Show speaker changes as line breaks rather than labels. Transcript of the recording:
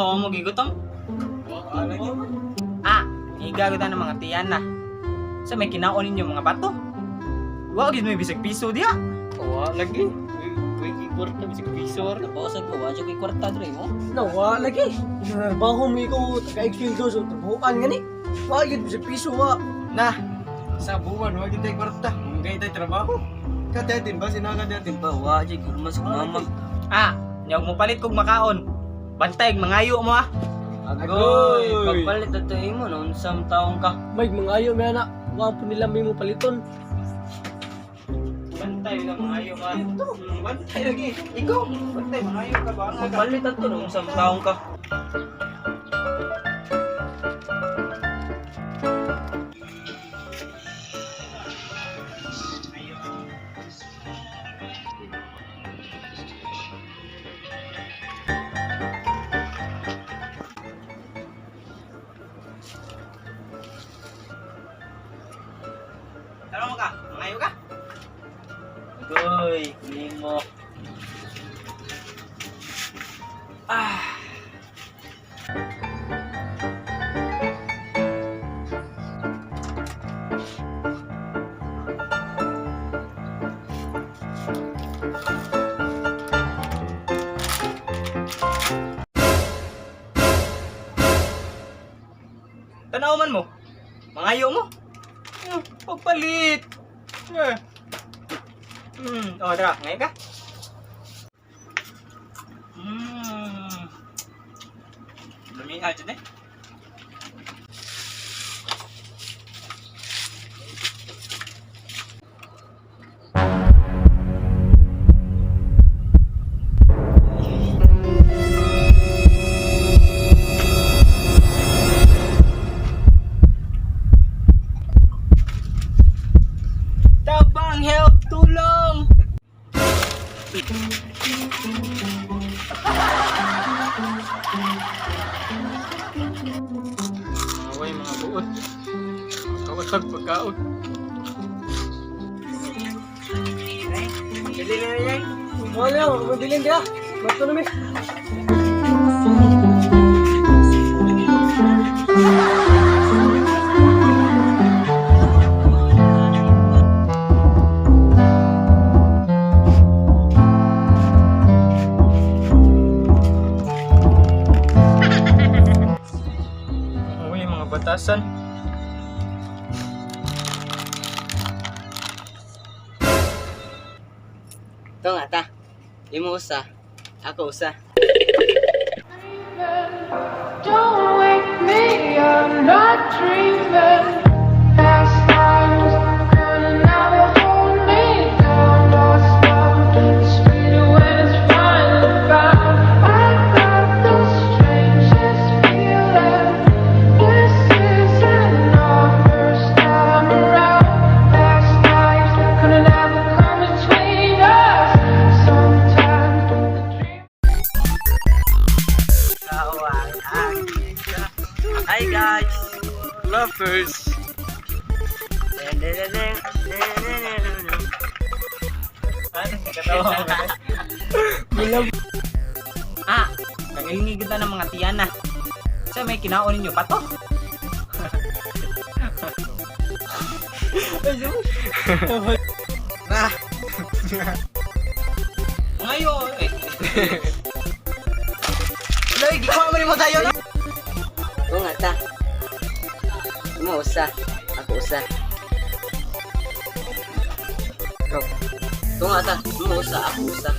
Wa mo gigutom? Ah, higa kita ng mga tiyan na. Sa may kinaon ninyo mga bato. Wa gid may bisag piso diha.
Wa lagi. Uy, kwarta bisag piso ra.
Napausag ko, wa jud kay kwarta dre mo.
Nawa lagi. Trabaho mi ko taga-exfil so trabahoan gani. Wa gyud sa piso wa.
Na, sa buwan, huwag tayo kwarta. Kung tayo trabaho. Katetin ba? Sinakatetin
Ba wa jud gurma sa mama.
Ah, nyog mo palit kog makaon. Bantay mangayo mo ah.
Agoy, pagpalit ato imo no unsam taong ka.
May mangayo mi ana. Wa po nila may mo paliton.
Bantay ka mangayo ka. Bantay lagi. Ikaw, bantay mangayo ka ba?
Pagpalit ato no unsam taong ka.
Tara mo ka, mangayo ka.
Agoy, nimo. Ah.
Tanaw man mo. Mangayo mo. Pagpalit. Eh. Oh, tara, ngayon ka. Lami dyan eh. Tabang help tulong.
Away mga buot. Kawasag pagkaon.
Dali na yan.
Wala wa mabilin dia. Bato na mi.
Away mga batasan.
Ito nga ta. Imo usa, ako usa.
Don't wake me, I'm not dreaming. Past times gonna never hold me down. Lost love, sweeter when it's finally found. I got the strangest feeling. This isn't our first time around. Past lives gonna never come between us. Sometimes the dream.
Hi guys.
Lovers.
Ano, Ah, kangilingi kita ng mga tiyan na. Sa may kinaon ninyo pato.
Na!
Ngayon, eh. Loy, gikuha mo rin mo tayo, no?
Ito nga ta. Imo usa, ako usa. Ito nga ta, imo usa, ako usa.